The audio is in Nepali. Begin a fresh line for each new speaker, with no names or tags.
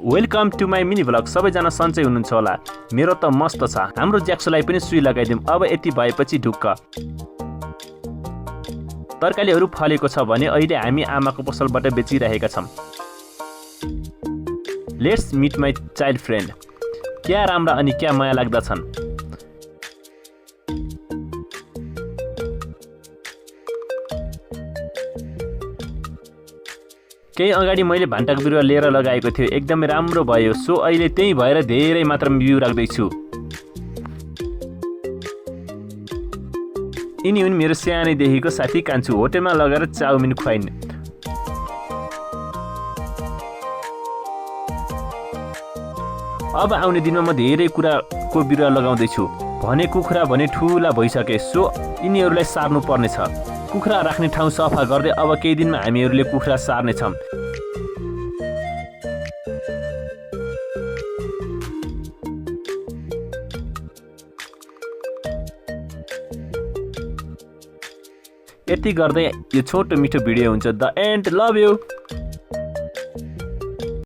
Welcome to my mini vlog. सबैजना सन्चै हुनुहुन्छ होला? मेरो त मस्त छ। हाम्रो ज्याक्सोलाई पनि सुई लगाइदिउँ। अब यति भएपछि ढुक्क। तरकारीहरू फलेको छ भने अहिले हामी आमाको पसलबाट बेचिरहेका छौँ। Let's meet my child friend. क्या राम्रा अनि क्या माया लाग्दछन्। केही अगाडि मैले भान्टाको बिरुवा लिएर लगाएको थियो, एकदमै राम्रो भयो। सो अहिले त्यही भएर धेरै मात्रामा बिउ राख्दैछु। यिनी हुन् मेरो सानैदेखिको साथी कान्छु। होटेलमा लगेर चाउमिन खुवाइन्। अब आउने दिनमा म धेरै कुराको बिरुवा लगाउँदैछु। भने कुखुरा भने ठुला भइसके, सो यिनीहरूलाई सार्नु पर्नेछ। कुखुरा राख्ने ठाउँ सफा गर्दै अब केही दिनमा हामीहरूले कुखुरा सार्नेछौँ। यति गर्दै यो छोटो मिठो भिडियो हुन्छ। The and. Love you.